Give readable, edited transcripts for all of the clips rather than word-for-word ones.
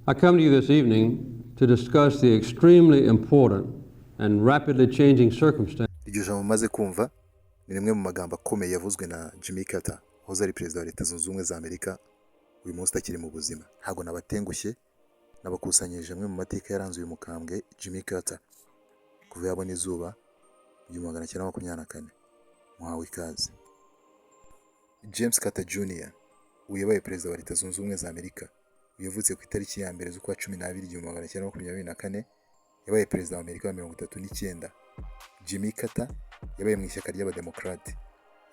I come to you this evening to discuss the extremely important and rapidly changing circumstances Iryo jambo mumaze kumva ni rimwe mu magambo akomeye yavuzwe na Jimmy Carter, wahoze ari perezida wa Leta Zunze Ubumwe za Amerika, uyu munsi utakiri mu buzima. Ntabwo nabatengushye, nabakusanyirije amwe mu mateka yaranze uyu mukambwe Jimmy Carter kuva yabona izuba mu 1924. Muhawe ikaze. James Carter Jr., uyu yabaye perezida wa Leta Zunze Ubumwe za Amerika. Uyu yavutse ku itariki ya 1 z'ukwa 12 1924, yabaye perezida wa Amerika wa 39. Jimmy Carter yabaye mu ishyaka ry'Abademokarate.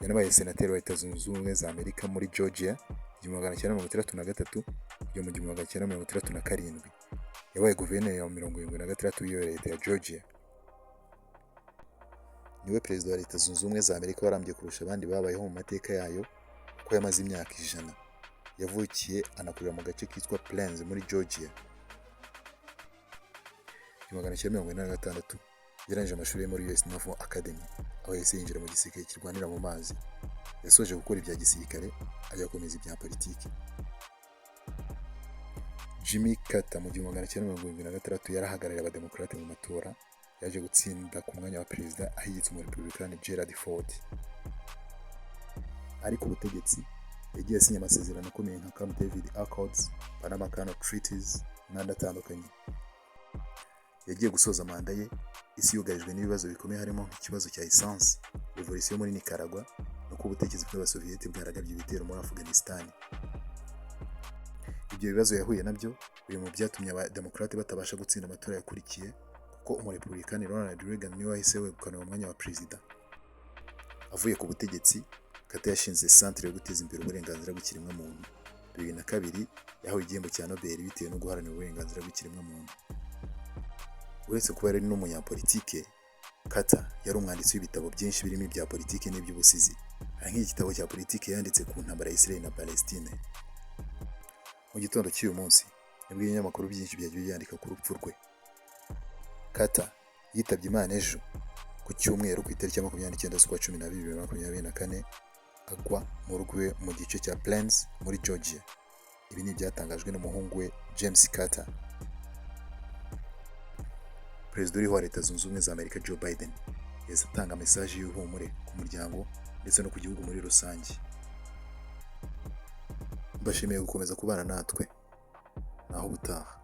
Yanabaye senateri wa Leta Zunze Ubumwe za Amerika muri Georgia 1963 kugera mu 1967. Yabaye guverineri wa 76 w'iyo leta ya Georgia. Niwe perezida wa Leta Zunze Ubumwe za Amerika warambye kurusha abandi babayeho mu mateka yayo, kuko yamaze imyaka 100. Yavukiye anakurira mu gace kitwa Plains muri Georgia. 1986 yarangije amashuri ye muri US Naval Academy, aho yahise yinjira mu gisirikare kirwanira mu mazi. Yasoje gukora ibya gisirikare, ajya gukomeza ibya politiki. Jimmy Carter mu 1976 yarahagarariye Abademokarate mu matora, yaje gutsinda ku mwanya wa perezida ahigitse Umurepublikani Gerald Ford. Ariko ubutegetsi yagiye asinya amasezerano akomeye nka Camp David Accords, Panama Canal Treaties n'andi atandukanye. Yagiye gusoza manda ye isi yugarijwe n'ibibazo bikomeye, harimo nk'ikibazo cya essence, revolution muri Nicaragua, no kuba ubutegetsi bw'Abasoviyeti bwaragabye ibitero muri Afghanistan. Ibyo bibazo yahuye nabyo biri mu byatumye Abademokarate batabasha gutsinda amatora yakurikiye, kuko Umurepublikani Ronald Reagan niwe wahise wegukana uwo mwanya wa perezida. Avuye ku butegetsi, Carter yashinze centre yo guteza imbere uburenganzira bw'ikiremwamuntu. 2002 yahawe igihembo cya Nobel bitewe no guharanira uburenganzira bw'ikiremwamuntu. Uretse kuba yari n'umunyapolitike, Carter yari umwanditsi w'ibitabo byinshi birimo ibya politiki n'iby'ubusizi. Hari nk'igitabo cya politiki yanditse ku ntambara ya Israel na Palestine. Mu gitondo cy'uyu munsi nibwo ibinyamakuru byinshi byagiye byandika ku rupfu rwe. Carter yitabye Imana ejo ku cyumweru, ku itariki ya 29 z'ukwa 12 2024, agwa mu rugo iwe mu gice cya Plains muri Georgia. Ibi ni ibyatangajwe n'umuhungu we James Carter. Perezida uriho wa Leta Zunze Ubumwe za Amerika, Joe Biden, yahise atanga message y'ihumure ku muryango ndetse no ku gihugu muri rusange. Mbashimiye gukomeza kubana natwe, naho ubutaha.